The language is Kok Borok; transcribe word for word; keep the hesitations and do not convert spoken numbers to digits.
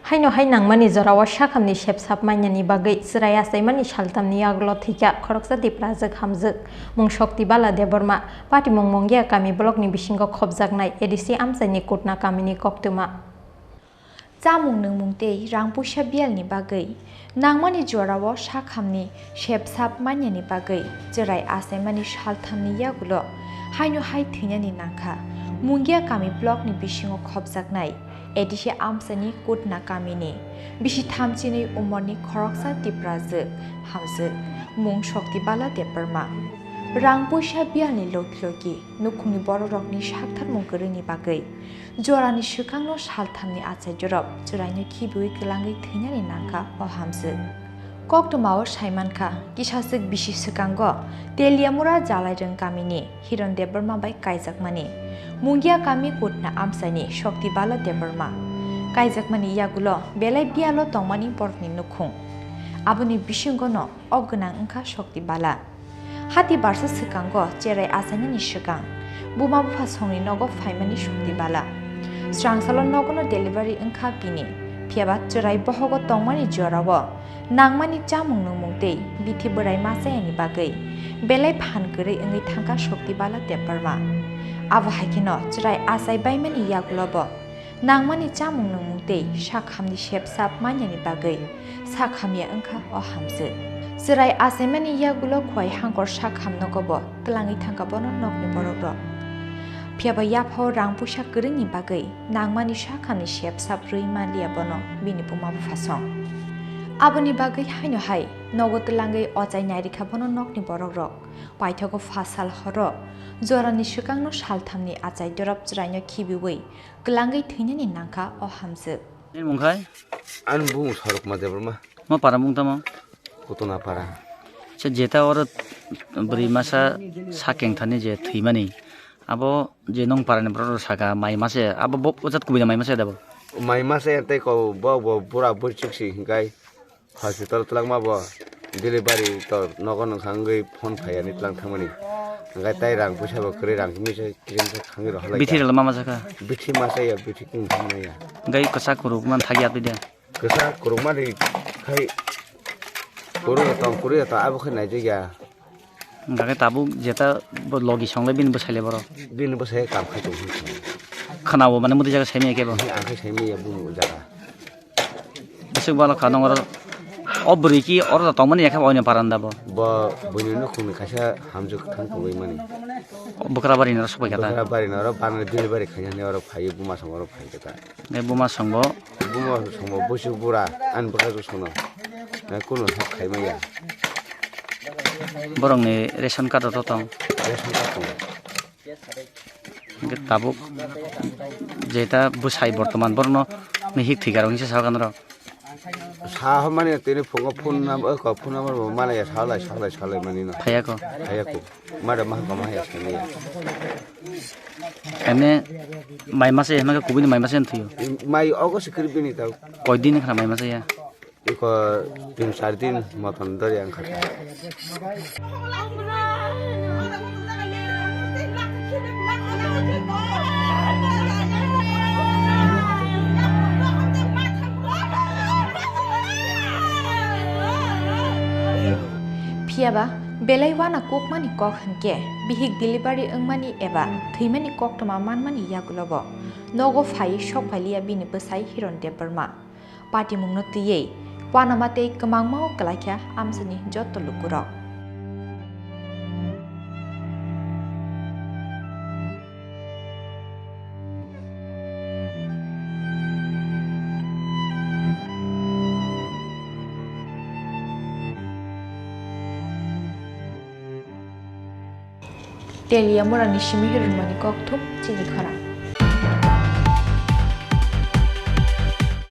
Haino hai nangmani jorao sakhamni sepsap manyani bagwi chwrai achaimani saltamni yagulo thwikha khoroksa Tiprajwk hamjwk mung Shokti Bala Debbarma, patimung Mungia kami blockni bisingo khopjaknai A D C amchaini Kutna kamini koktwma. Chamung nwngmung tei rang puisa biyalni bagwi nangmani jorao sakhamni sepsap manyani bagwi chwrai achaimani salthamni yagulo haino hai thwinani nangkha Mungia kami blockni bisingo khopjaknai A D C amchaini Kutna kamini bisi thamchinwi umorni khoroksa Tiprajwk hamjwk mung Shokti Bala Debbarma. Rang puisa biyalni logi logi nukhungni bororokni saktharmung kwrwini bagwi jorani swkangno salthamni achai jorop chwraino khibiwi kwlangwi thwinani nangkha o hamjwk. Koktwmao saimankha, kisaswk bisi swkango Teliamura Jalairwng kamini Hiron Debbarma bai kaijakmani Mungia kami Kutna amchaini Shokti Bala Debbarma kaijakmani yagulo belai biyalo tongmani borokni nukhung. Aboni bisingono o gwnang wngkha Shokti Bala. Hati barsa swkango cherai achainani swkang buma bupha songni nogo phaimani Shokti Bala. Srangsalo nogono delivery wngkha bini, phiyaba chwrai bohogo tongmani jorao nangmani chamung nungmung tei bithi bwrai machayani bagwi belai phan kwrwi wngwi thangkha Shokti Bala Debbarma. Abo hai kheno chwrai achai baimani yagulobo nangmani chamung nungmung tei sakhamni sepsap manyani bagwi sakhamya wngkha o hamjwk. Chwrai achaimani yagulo khwai hangkor sakham nogobo twlangwi thangkha bono nokni borokrok. Phiyaba yaphao rang puisa kwrwngni bagwi nangmani sakhamni sepsap rwi manliya bono bini buma bupha song. Aboni bagwi haino hai nogo twlangwi ochai nairikha bono nokni borokrok. Paithago pha sal horo jorani swkangno salthamni achai dorop chwraino khibiwi kwlangwi thwinani nangkha o hamjwk. Nini mung khai? Ani bumung Sorokma Debbarma. Mo para mung tamo? Kutuna para. Se jeta oro bwrwi masa sakeng thani je thwimani. Abo je nong parani borok saka mai mase, abo bo, o jat kubui da mai mase da bo? Mai mase tei ko bo, bo bura buri chiksi hinkai. Hospital twlangma bo delivery to nogo nung thangwi phone phai ani twlang thangmani. Hwnkhai tai rang puisa bo kwrwi rang misa kiring khe khangwi rw halai. Bithi rwla mama sakha? Bithi masa ya, bithi kung thangma ya. Hwnkhai kwchak kwrwk man thagi atwi de? Kwchak kwrwk mani khai kwrwk tong kwrwi tong abo khe naijak ya. Hwnkhai tabuk jeta bo logi songle bini bwsai le borok? Bini bwsai kam khai tong hwn. Khwnao mane muti jaga saimaya kebo? Ang khai saimaya bumung jaga. Bwswk balo kha nong oro. O bwrwi ki oro da tongmani yakhe oino paranda bo. Bo buini nukhungni kaisa hamjwk thang tongwi mani. Bwkra bari noro sokbai kha ta? Bwkra bari noro banani delivery khainani oro phaiwi buma song oro phai kha ta. Ne buma song bo? Buma song bo bwswk bura ani bwkha jwk sono. Na kunu hok khai maya. Borokni ration card to tong? Ration card tongo. Hingke tabuk jeta bwsai bortoman borokno nihik thwikar hinsa sakan rok. Sa hwnmani tini phungo phone number, ko phone number bo manaya salai, salai, salai mani no. Phaya ko? Phaya ko. Mada maham kama ya sani ya. Ene mai masa ya, maka kubini mai masa yang thuyo? Mai ogo sikir bini tau. Koi din khana mai masa ya? Iko tin char din moton dori ang kha. Phiyaba belai wana kukmani kok hwnkhe bihik delivery wngmani eba thwimani koktwma manmani yagulobo nogo phaiwi sok phailiya bini bwsai Hiron Debbarma. Patimungno twiwi uanama tei kwmangma-o kwlaikha amchaini joto lukurok. Teliamurani simi hirumani kokthum chini khorang.